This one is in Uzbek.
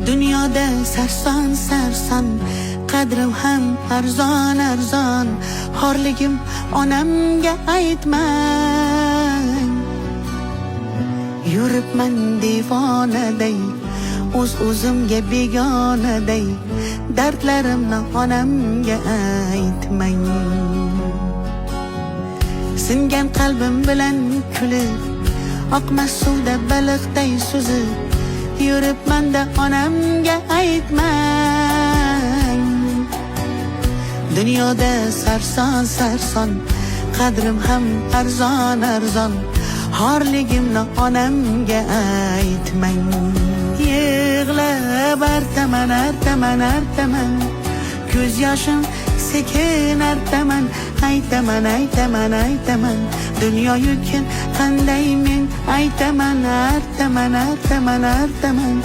Dunyoda sarson sarson, qadrim ham arzon arzon, xorligim onamga aytmang. Yuribman devonaday, o'z o'zimga begonaday, dardlarimni onamga aytmang. Singan qalbim bilan kulib, oqmas suvda baliqday suzib yuribman-da, onamga aytmang. Dunyoda sarson sarson, qadrim ham arzon arzon, xorligimni onamga aytmang. Yig'lab artaman, artaman, artaman, ko'z yoshim sekin artaman, aytaman, aytaman, aytaman, dunyo yukin qanday men aytaman, artaman, artaman, artaman.